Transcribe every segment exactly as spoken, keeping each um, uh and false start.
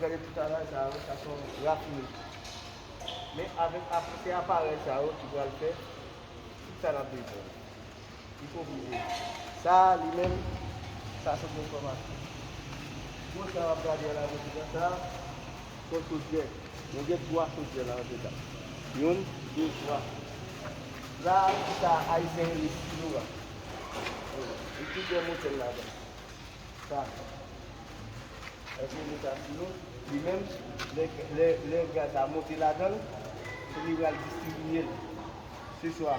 Gade tout aparèy sa yo, sa se yon rafine. Men avèk ap- se aparèy sa yo ki pral fè tout sa n ap bezwen. Li pwovizye. Sa a li menm, sa se yon fòmasyon. Gwo sa w ap gade a la, prezidan, sa a se yon chodyè. Nou gen twa chodyè la nan total. Youn, de, twa. La, sa Ayisyen rele silo a. Li tou gen motè ladan. Sa. Èske nou ta silo? Li menm, lè, lè, lè gaz la monte ladan l, se li pral distribiye l. Se swa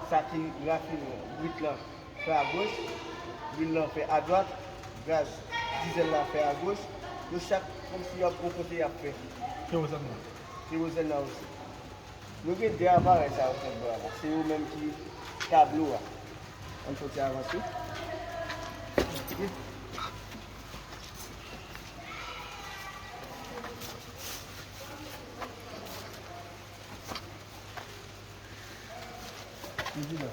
sa ki rafine brit lan fè agoch, lwil lan fè adwat, gaz dizèl la fè agoch, yo chak kòmsi y ap gon kote y ap fè. Kerozèn nan. Kerozèn nan osi. Nou gen de aparèy sa yo k nan bò a la. Se yo menm ki tablo a. Ann fè ti avanse. Prezidan,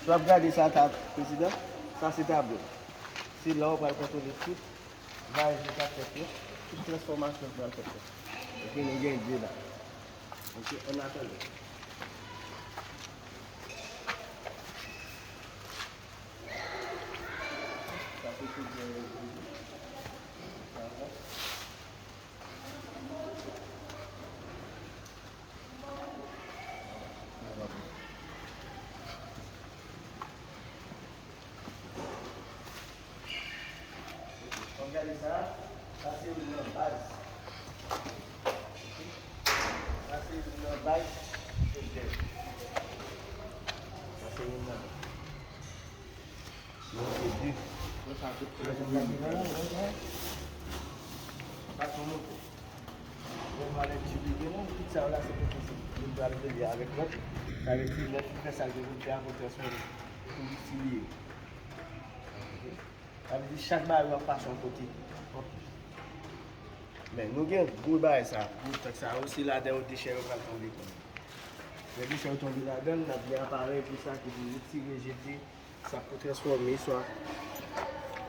si w ap gade sa, ta, prezidan, sa se tablo. Se la w pral kontwole tout vayaj yo k ap fèt yo, tout transfòmasyon k pral fèt yo. Epi nou gen de la. Ok, ann atann. Sa se tout de. Ann gade sa, sa se youn nan baz. Sa se youn nan baz chofè. Sa se youn nan. Sinon, se de. Sa se yon motè. Lè nou ale tibli gen nou, tout sa yo la, se pou fè, nou pral rele avèk lòt. Sa vle di, lè nou fè sa, nou fè a pou transfòme. Pou itilize. Sa vle di, chak bagay yo ap pase yon kote. Men, nou gen gwo bagay sa, gwo tank sa, osi ladan yo dechè yo pral tonbe. Lè dechè yo tonbe ladan l, n ap gen aparèy pou sa ki pou retire, jete, sa pou transfòme, swa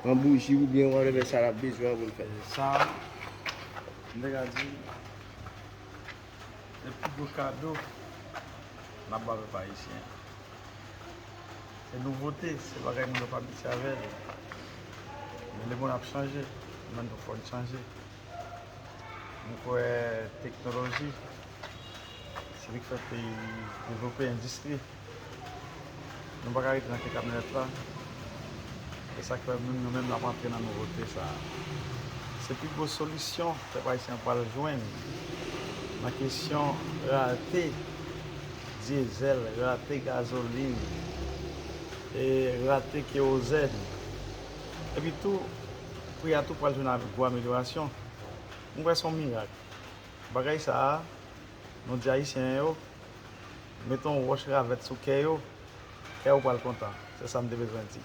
an bouji oubyen whatever sa l ap bezwen pou l fè. Sa, m te ka di, se pi gwo kado n ap ba pèp ayisyen. Se nouvote, se bagay moun yo pa abitye avè l. Men lemonn ap chanje, men nou fò n chanje. Nou kwè teknoloji, se li k fè peyi devlope, endistri. Nou pa ka rete nan ke kamyonèt la. E sa k fè menm nou menm n ap antre nan nouvote sa a. Se pi gwo solisyon pèp ayisyen an pral jwenn nan kesyon rate dyezèl, rate gazolin, e rate kewozèn. Epi tou, pri a tou pral jwenn gwo amelyorasyon. M kwè se yon mirak. Bagay sa a, nou di Ayisyen yo, mete yon wòch ravèt sou kè yo, kè yo pral kontan. Se sa m te bezwen di.